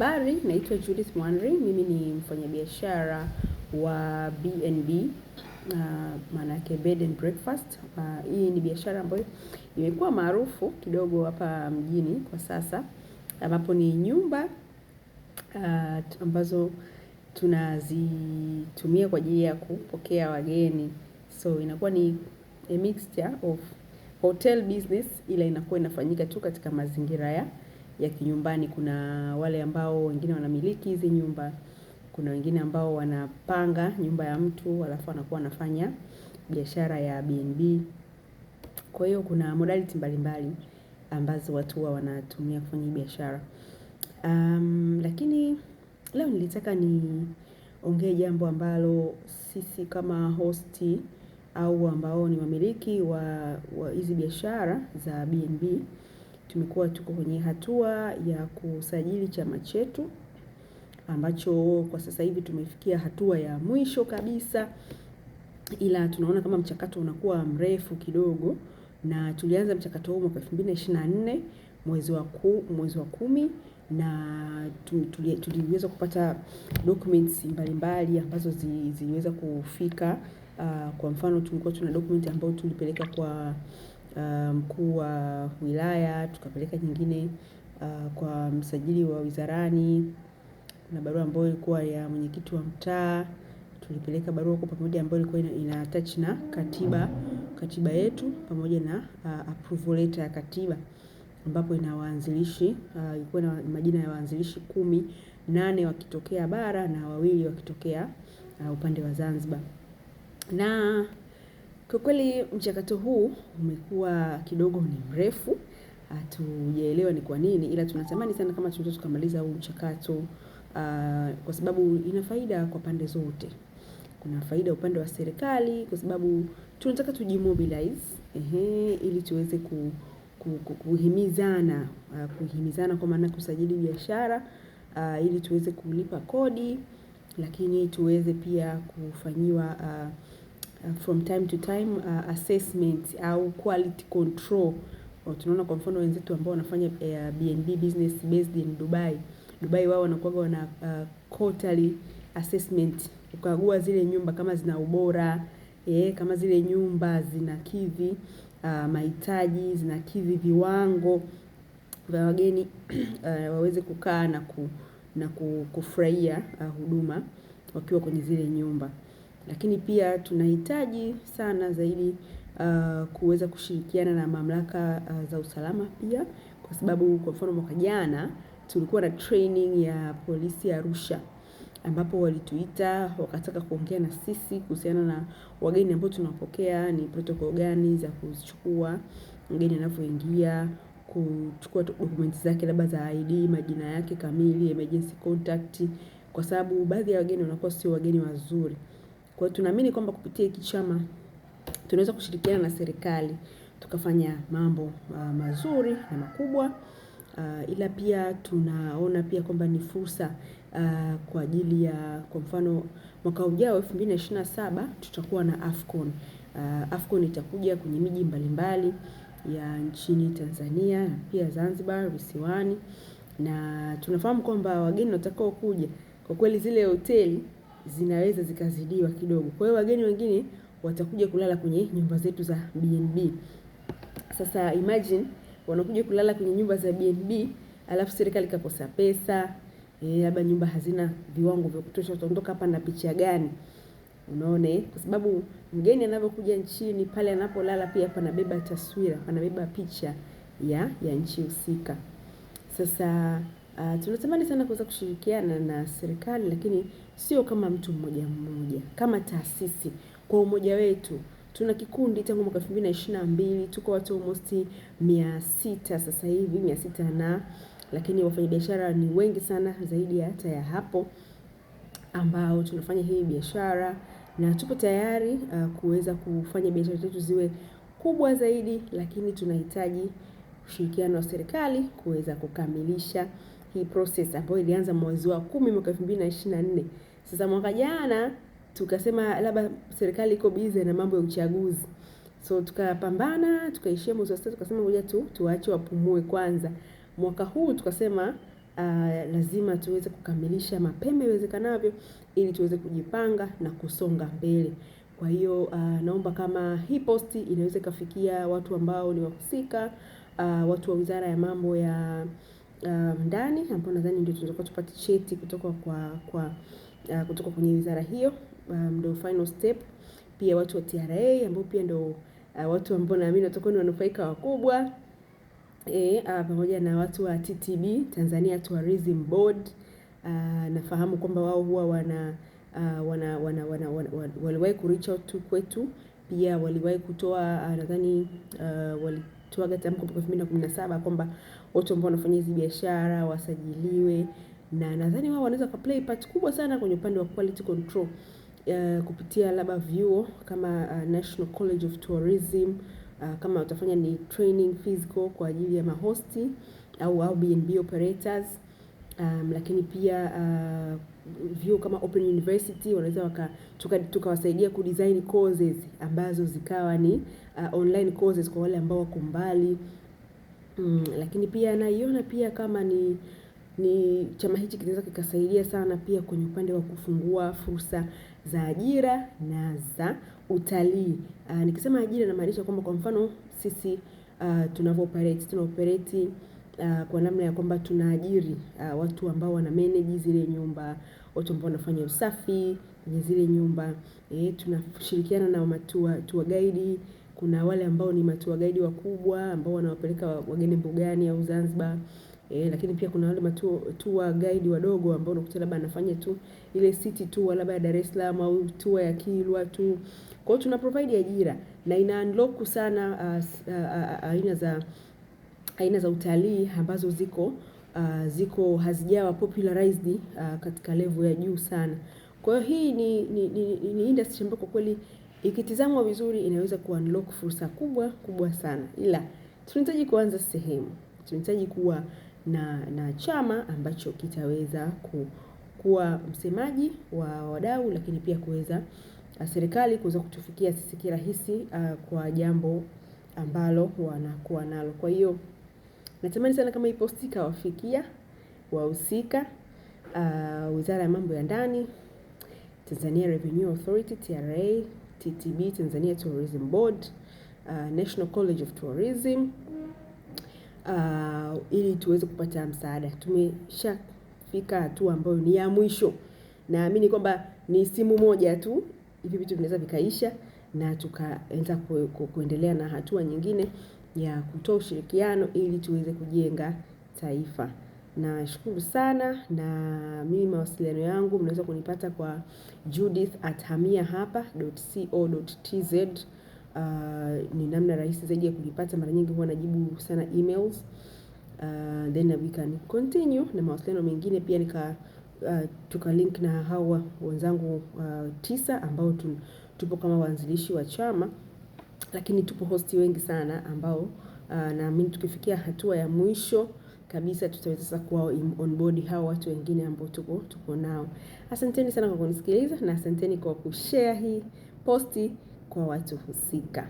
Habari, naitwa Judith Mwanri, mimi ni mfanyabiashara wa B&B, maana yake bed and breakfast. Hii ni biashara ambayo imekuwa maarufu kidogo hapa mjini kwa sasa, ambapo ni nyumba ambazo tunazitumia kwa ajili ya kupokea wageni. So inakuwa ni a mixture of hotel business, ila inakuwa inafanyika tu katika mazingira ya kinyumbani. Kuna wale ambao wengine wanamiliki hizi nyumba, kuna wengine ambao wanapanga nyumba ya mtu alafu wanakuwa wanafanya biashara ya B&B. Kwa hiyo kuna modality mbalimbali ambazo watu huwa wanatumia kufanya biashara. Lakini leo nilitaka niongee jambo ambalo sisi kama hosti au ambao ni wamiliki wa hizi biashara za B&B tumekuwa tuko kwenye hatua ya kusajili chama chetu ambacho kwa sasa hivi tumefikia hatua ya mwisho kabisa, ila tunaona kama mchakato unakuwa mrefu kidogo, na tulianza mchakato huu mwaka 2024 mwezi wa 10, na tuliweza kupata documents mbalimbali ambazo ziliweza kufika. Kwa mfano tulikuwa tuna document ambayo tulipeleka kwa mkuu wa wilaya, tukapeleka nyingine kwa msajili wa wizarani, kuna barua ambayo ilikuwa ya mwenyekiti wa mtaa, tulipeleka barua kwa pamoja ambayo ilikuwa ina attach na katiba yetu pamoja na approval letter ya katiba, ambapo ina waanzilishi, ilikuwa na majina ya waanzilishi 10, 8 wakitokea bara na 2 wakitokea upande wa Zanzibar. Na kwa kweli mchakato huu umekuwa kidogo ni mrefu, hatujaelewa ni kwa nini, ila tunatamani sana kama tunaweza tukamaliza huu mchakato, kwa sababu ina faida kwa pande zote. Kuna faida upande wa serikali kwa sababu tunataka tujimobilize, ili tuweze kuhimizana kwa maana kusajili biashara, ili tuweze kulipa kodi, lakini tuweze pia kufanyiwa from time to time assessment au quality control. Tunaona kwa mfano wenzetu ambao wanafanya B&B business based in Dubai. Dubai wao wanakuwa wana quarterly assessment, kukagua zile nyumba kama zina ubora, kama zile nyumba zinakidhi mahitaji, zinakidhi viwango vya wageni waweze kukaa na kufurahia huduma wakiwa kwenye zile nyumba. Lakini pia tunahitaji sana zaidi kuweza kushirikiana na mamlaka za usalama pia, kwa sababu kwa mfano mwaka jana tulikuwa na training ya polisi Arusha, ambapo walituita wakataka kuongea na sisi kuhusiana na wageni ambao tunapokea, ni protocol gani za kuzichukua mgeni anapoingia, kuchukua dokumenti zake labda za ID, majina yake kamili, emergency contact, kwa sababu baadhi ya wageni wanakuwa sio wageni wazuri. Kwa hiyo tunaamini kwamba kupitia hiki chama tunaweza kushirikiana na serikali tukafanya mambo mazuri na makubwa. Ila pia tunaona pia kwamba ni fursa kwa ajili ya, kwa mfano mwaka ujao 2027 tutakuwa na AFCON. AFCON itakuja kwenye miji mbalimbali ya nchini Tanzania na pia Zanzibar, visiwani, na tunafahamu kwamba wageni watakao kuja kwa kweli zile hoteli zinaweza zikazidiwa kidogo. Kwa hiyo wageni wengine watakuja kulala kwenye nyumba zetu za B&B. Sasa imagine wanakuja kulala kwenye nyumba za B&B alafu serikali ikakosa pesa, labda nyumba hazina viwango vya kutosha, utaondoka hapa na picha gani? Unaona, kwa sababu mgeni anapokuja nchini pale anapolala pia panabeba taswira, panabeba picha ya nchi husika. Sasa tunatamani sana kuweza kushirikiana na serikali, lakini sio kama mtu mmoja mmoja, kama taasisi kwa umoja wetu. Tuna kikundi tangu mwaka 2022, tuko watu almost 600 sasa hivi, 600 na, lakini wafanyabiashara ni wengi sana zaidi ya hata ya hapo ambao tunafanya hii biashara, na tupo tayari kuweza kufanya biashara zetu ziwe kubwa zaidi, lakini tunahitaji ushirikiano wa serikali kuweza kukamilisha hii process ambayo ilianza mwezi wa 10 mwaka 2024. Sasa mwaka jana tukasema labda serikali iko busy na mambo ya uchaguzi, so tukapambana, tukaishia mwezi wa 6, tukasema ngoja tu tuache wapumue kwanza. Mwaka huu tukasema Lazima tuweze kukamilisha mapema iwezekanavyo ili tuweze kujipanga na kusonga mbele. Kwa hiyo naomba kama hii posti inaweza ikafikia watu ambao ni wahusika, watu wa Wizara ya Mambo ya Ndani, ambao nadhani ndio tunataka tupate cheti kutoka kwa kutoka kwenye wizara hiyo, ndio final step. Pia watu wa TRA ambao pia ndio watu ambao naamini watakuwa ni wanufaika wakubwa, pamoja na watu wa TTB, Tanzania Tourism Board. Nafahamu kwamba wao huwa wana wana wana wana waliwahi ku reach out kwetu, pia waliwahi kutoa nadhani walitoa tamko mwaka 2017 kwamba watu ambao wanafanya hizi biashara wasajiliwe, na nadhani wao wanaweza play part kubwa sana kwenye upande wa quality control kupitia labda vyuo kama National College of Tourism, kama watafanya ni training physical kwa ajili ya mahosti au B&B operators. Lakini pia vyuo kama Open University wanaweza tukawasaidia kudesign courses ambazo zikawa ni online courses kwa wale ambao wako mbali. Lakini pia naiona pia kama ni chama hichi kinaweza kikasaidia sana pia kwenye upande wa kufungua fursa za ajira na za utalii. Nikisema ajira namaanisha kwamba kwa mfano sisi tunavyo operate, tuna operate kwa namna ya kwamba tunaajiri watu ambao wana manage zile nyumba, watu ambao wanafanya usafi kwenye zile nyumba, tunashirikiana na matua tour guide. Kuna wale ambao ni matua guide wakubwa ambao wanawapeleka wageni mbugani au Zanzibar. Lakini pia kuna wale tour guide wadogo ambao unakuta labda anafanya tu ile city tour labda ya Dar es Salaam au tour ya Kilwa tu. Kwa hiyo tuna provide ajira na ina unlock sana aina za utalii ambazo ziko hazijawa popularized katika level ya juu sana. Kwa hiyo hii ni industry ambayo kwa kweli ikitizamwa vizuri inaweza ku unlock fursa kubwa kubwa sana. Ila tunahitaji kuanza sehemu. Tunahitaji kuwa na chama ambacho kitaweza kuwa msemaji wa wadau, lakini pia kuweza serikali kuweza kutufikia sisi kirahisi kwa jambo ambalo wanakuwa nalo. Kwa hiyo natamani sana kama hii posti ikawafikia wahusika, Wizara ya Mambo ya Ndani, Tanzania Revenue Authority TRA, TTB, Tanzania Tourism Board, National College of Tourism, ili tuweze kupata msaada. Tumeshafika hatua ambayo ni ya mwisho. Naamini kwamba ni simu moja tu hivi vitu vinaweza vikaisha na tukaanza kuendelea na hatua nyingine ya kutoa ushirikiano ili tuweze kujenga taifa. Nashukuru sana, na mimi mawasiliano yangu mnaweza kunipata kwa judith@hamiahapa.co.tz. Ni namna rahisi zaidi ya kunipata. Mara nyingi huwa najibu sana emails. Then we can continue na mawasiliano mengine pia tukalink na hawa wenzangu 9 ambao tupo kama waanzilishi wa chama, lakini tupo hosti wengi sana ambao naamini tukifikia hatua ya mwisho kabisa tutaweza sasa kuwa on board hawa watu wengine ambao tuko nao. Asanteni sana kwa kunisikiliza na asanteni kwa kushare hii posti kwa watu husika.